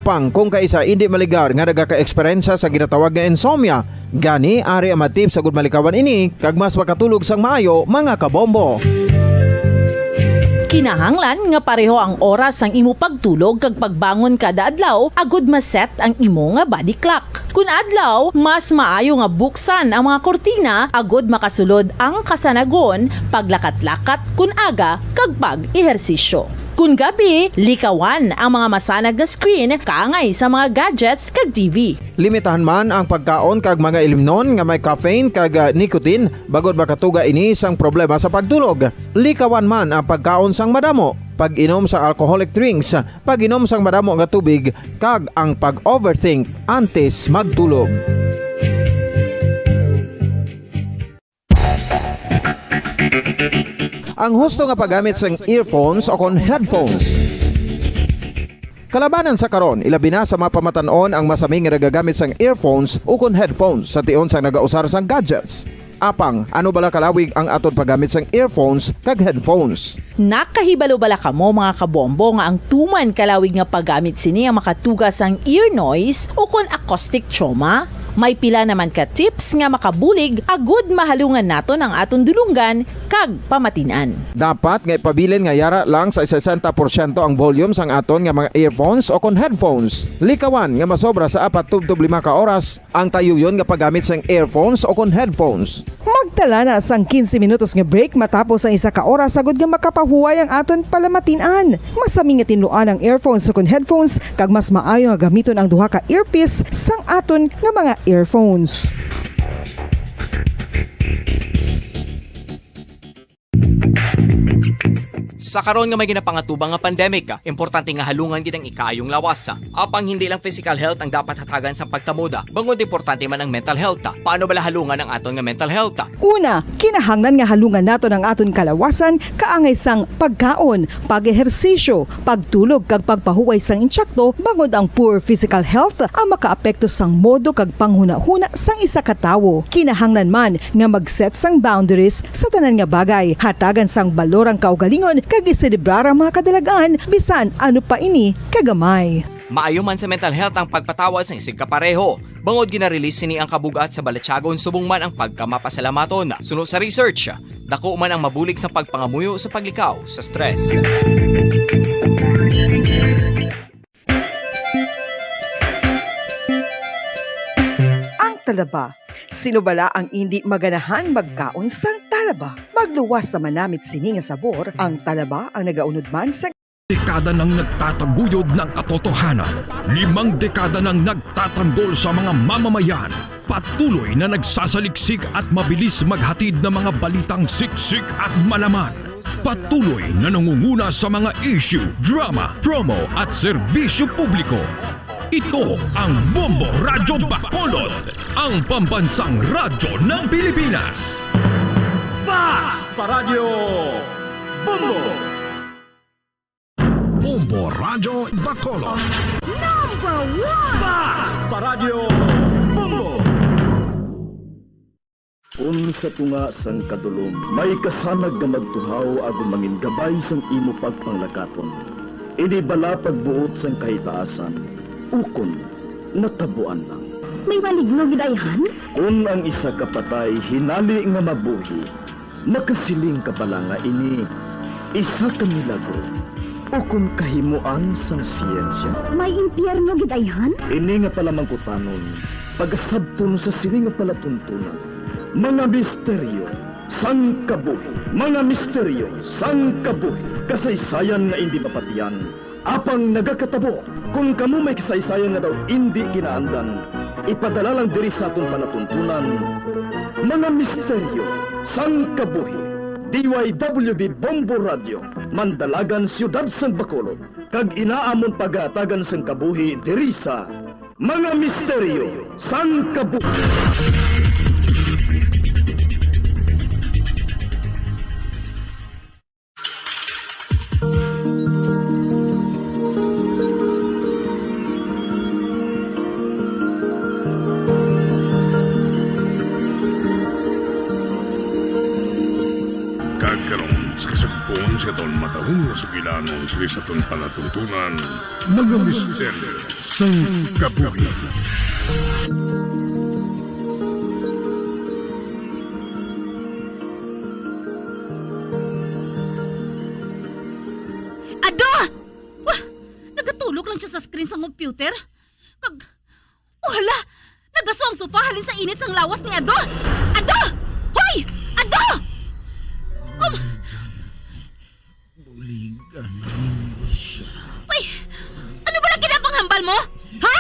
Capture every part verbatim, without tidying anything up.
Apang kung kaisa indi maligar nga nagaka-eksperyensya sa ginatawag nga insomnia, gani ari ang mga tips agud malikawan ini kag mas makatulog sang maayo, mga kabombo. Kinahanglan nga pareho ang oras sang imo pagtulog kag pagbangon kada adlaw agud ma-set ang imo nga body clock. Kun adlaw, mas maayo nga buksan ang mga kurtina agud makasulod ang kasanagon, paglakat-lakat kun aga, kag pag-ehersisyo. Kun gabi, likawan ang mga masanag nga screen kaangay sa mga gadgets kag T V. Limitahan man ang pagkaon kag mga ilimnon nga may caffeine kag, ah, nicotine, bangod makatuga ini sang problema sa pagtulog. Likawan man ang pagkaon sang madamo, pag-inom sang alcoholic drinks, pag-inom sang madamo nga tubig, kag ang pag-overthink antes magtulog. Ang husto nga paggamit sang earphones o kon headphones. Kalabanan sa karon, ilabi na sa mga pamatan-on ang masami nga nagagamit sang earphones o kon headphones sa tion sang nagausar sang gadgets. Apang, ano bala kalawig ang aton paggamit sang earphones kag headphones? Nakahibalo bala kamo, mga kabombo, nga ang tuman kalawig nga paggamit sini ang makatuga sang ear noise o kon acoustic trauma? May pila naman ka tips nga makabulig agud mahalungan naton ang aton dulonggan kag pamatin-an. Dapat nga ipabilin nga yara lang sa sesenta porsyento ang volume sang aton nga mga earphones o kon headphones. Likawan nga masobra sa apat tubtob lima ka oras ang tayuyon nga paggamit sang earphones o kon headphones. Magtala na sang quince minutos nga break matapos ang isa ka oras agud nga makapahuway ang aton palamatin-an. Masami nga tinluan ang earphones o kon headphones, kag mas maayo nga gamiton ang duha ka earpiece sang aton nga mga earphones. Sa karon nga may ginapangatubang nga pandemic, importante nga halungan gid ang ikaayong lawas. Apang hindi lang physical health ang dapat hatagan sa pagtamod, bangod importante man ang mental health. Paano bala halungan ang aton nga mental health? Una, kinahanglan nga halungan naton ang aton kalawasan kaangay sang pagkaon, pag-ehersisyo, pagtulog kag pagpahuway sang insakto, bangod ang poor physical health ang makaapekto sang modo kag panghunahuna sang isa ka tawo. Kinahanglan man nga mag-set sang boundaries sa tanan nga bagay, hatagan sang balor ang kaugalingon kag iselebrar ang mga kadalagan, bisan ano pa ini kagamay. Maayo man sa mental health ang pagpatawad sang isigkapareho, bangod gina-release sini ang kabug-at sa balatyagon subong man ang pagkamapasalamaton. Suno sa research, dako man ang mabulig sa pagpangamuyo sa paglikaw sa stress. Ang talaba. Sino bala ang indi maganahan magkaon sang talaba? Magluwas sa manamit sini nga sabor, ang talaba ang nagaunod man sa dekada nang nagtataguyod ng katotohanan limang dekada nang nagtatanggol sa mga mamamayan. Patuloy na nagsasaliksik at mabilis maghatid ng mga balitang siksik at malaman. Patuloy na nangunguna sa mga issue, drama, promo at serbisyo publiko. Ito ang Bombo Radyo Bacolod, ang pambansang radyo ng Pilipinas. Fast Paradyo Bombo! Bombo Radyo Bacolod. Number one! Fast Paradyo Bombo! Kun sa tunga sang kadulom may kasanag nga magtuhaw agud mangin gabay sang imo pagpanglakaton, ini bala pagbuot sang kahitaasan, ukon natabuan lang? May maligno gid ayhan? Kun ang isa ka patay hinali nga mabuhi, makasiling ka bala nga ini isa ka milagro ukon kahimoan sang siyensya? May impyerno gid ayhan? Ini nga palamangkutanon pagasabton sa sini nga palatuntunan. Mga misteryo sang kabuhi. Mga misteryo sang kabuhi. Kasaysayan nga indi mapatian, apang nagakatabo. Kon kamo may kasaysayan nga daw indi kinaandan, ipadala lang diri sa aton palatuntunan. Mga misteryo sang kabuhi. D Y W B Bombo Radio, Mandalagan, Siyudad sang Bacolod, kag inaamon pagahatagan sang kabuhi diri sa Mga Misteryo sang Kabuhi. Kag karon, sa kasug-, Kung sa taon matahong nga sugilanon sa isa tong palatuntunan, mga misteryo sang kabuhi. Ado! Wah! Nagatulok lang siya sa screen sang computer. Kag, wala! Nagaso ang sofa halin sa init sang lawas ni Ado! Ado! Hoy! Ado! Um, Buligan ninyo siya. Uy! Ano ba lang ginapanghambal mo? Ha?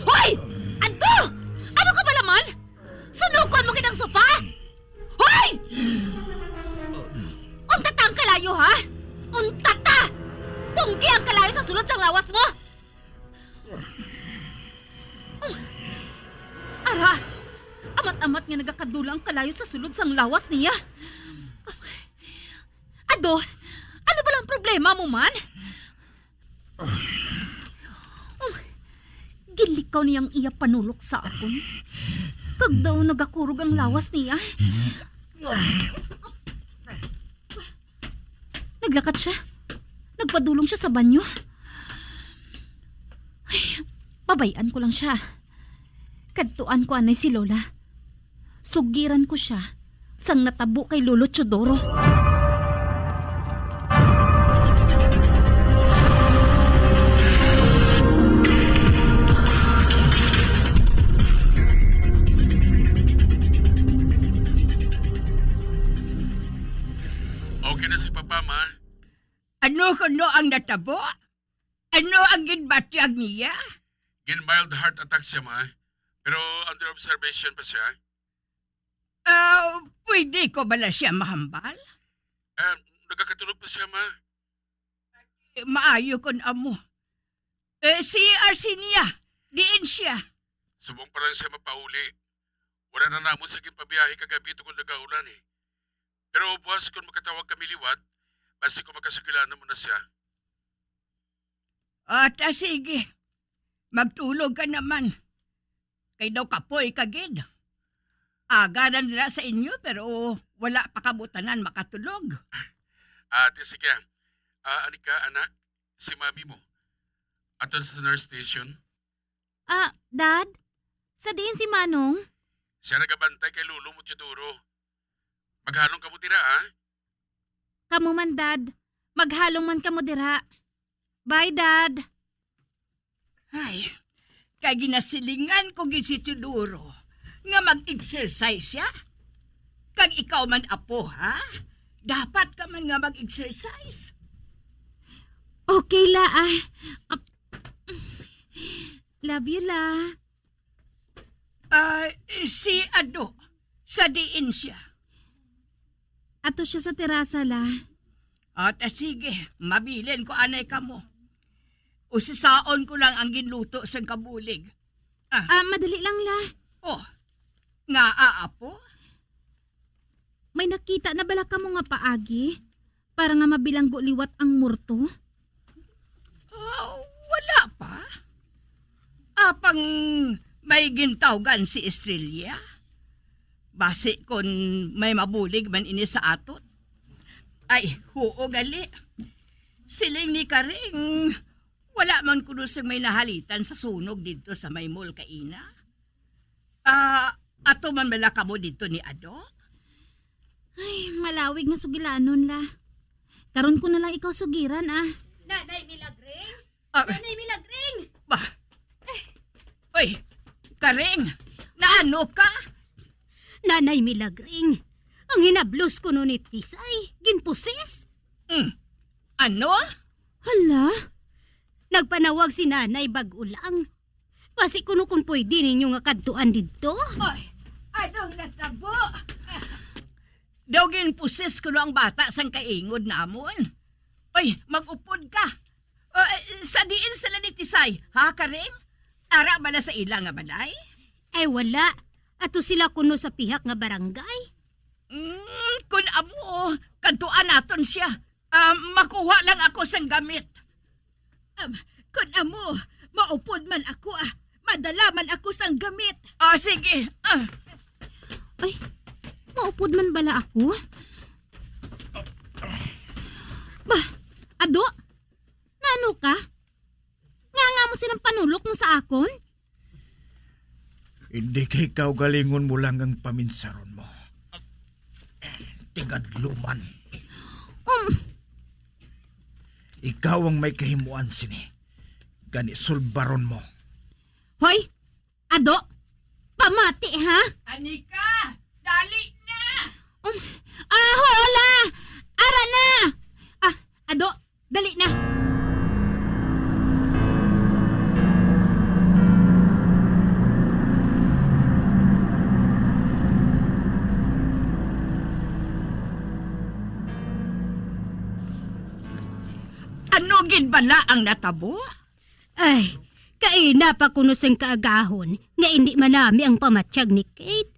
Hoy! Ado! Ano ka ba naman? Sunukon mo kitang sofa? Hoy! Untata ang kalayo, ha? Untata! Punggi ang kalayo sa sulod sang lawas mo! Ara! Amat-amat nga nagakadula ang kalayo sa sulod sang lawas niya. Ado, ano ba lang problema mo man? Ginlikaw niya ang iya panulok sa akon. Kag daw nagakurog ang lawas niya. Naglakat siya. Nagpadulong siya sa banyo. Ay, pabay-an ko lang siya. Kadtuan ko anay si Lola. Sugiran ko siya sang natabo kay Lolo Teodoro. Okay na si Papa, Ma. Ano kuno ang natabo? Ano ang ginbatyag niya? Gin-mild heart attack siya, Ma. Pero under observation pa siya. Ah, pwede ko bala siya mahambal? Ah, nagakatulog pa siya, Ma. Eh, maayo kon amo. Eh, si Arsinia, diin siya? Subong pa lang siya mapauli. Wala na namon sa ginpabiyahe kagabi tungod nagaulan, eh. Pero buwas kon makatawag kami liwat, basi ko makasugilanon mo na siya. Ah, ta sige. Magtulog ka naman. Kay daw kapoy ka gid. Aga na nila sa inyo, pero wala pa kamo tanan makatulog. Ate, sige. Ah, ani ka, anak? Si mami mo. Aton sa nurse station. Ah, Dad? Sa diin si Manong? Siya nagabantay kay Lolo mo, Teodoro. Maghalong kamo dira, ha? Kamo man, Dad. Maghalong man kamo dira. Bye, Dad. Ay, kay ginasilingan ko gid si Teodoro nga mag-exercise siya. Kag ikaw man, apo, ha? Dapat ka man nga mag-exercise. Okay la, ah. Ap-, love you, la. Ah, si Ado, sa diin siya? Ato siya sa terasa, la. Ah, ta sige, mabilin ko anay kamo. Usisaon ko lang ang ginluto sang kabulig. Ah. Ah, madali lang, la. Oh, nga, ah, apo? May nakita na bala kamo nga paagi para nga mabilanggo liwat ang morto? Ah, wala pa. Apang may gintawgan si Estrella. Basi kon may mabulig man ini sa aton. Ay, huo gali. Siling ni Karing, wala man kuno sing may nahalitan sa sunog didto sa may mall kaina. Ah, ato man bala kamo didto ni Ado? Ay, malawig nga sugilanon la. Karon ko na lang ikaw sugiran, ah. Nanay Milagring? Ah. Nanay Milagring! Ba? Oy, Karing, naano ka? Nanay Milagring, ang hinablos kuno ni Tisay, ginpusis. Hmm. Ano? Hala, nagpanawag si Nanay bag-o lang. Basi kuno kung pwede ninyo nga kadtuan didto. Oy, anong natabo? Daw ginpusis kuno ang bata sang kaingod namon. Oy, mag-upod ka. O, eh, sa diin sila ni Tisay, ha, Karing? Ara bala sa ila nga balay? Ay, wala. Ato sila kuno sa pihak nga barangay. Mm, kun amo, kadtuan naton siya. Ah, makuha lang ako sang gamit. Um, kun amo, maupod man ako, ah. Madala man ako sang gamit. Ah, sige. Ah. Ay, maupod man bala ako? silang panulok mo sa akon? Hindi kay kaugalingon mo lang ang paminsaron mo. Tingadluman. Um. Ikaw ang may kahimuan sini. Gani sulbaron mo. Hoy! Ado! Pamati, ha? Anika! Dali na! Um, ah, hola! Ara na! Ah, Ado, dali na! Ano gid bala ang natabo? Ay, kaina pa kuno sing kaagahon nga indi man nami ang pamatyag ni Kate.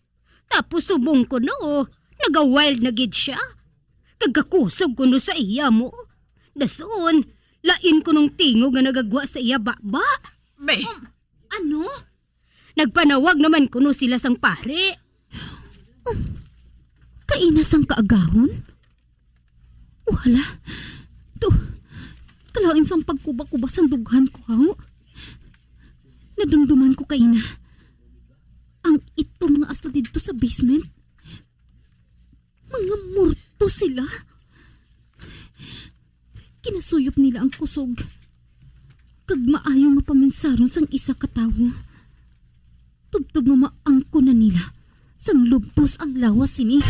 Tapos subong kuno, naga-wild na gid sia. Kag gakusog kuno sa iya mo. Dason, lain kunong tingog nga nagagwa sa iya baba. Be. Um, ano? Nagpanawag naman kuno sila sang pare. Um, kaina sang kaagahon? Wala. To, kalain sang pagkuba-kuba sang dughan ko, haw? Nadumduman ko kaina. Ang itom nga aso didto sa basement. Mga morto sila. Kinasuyop nila ang kusog kag maayo nga paminsaron sang isa ka tawo. Tubtob nga maangkon na nila sang lubos ang lawas sini.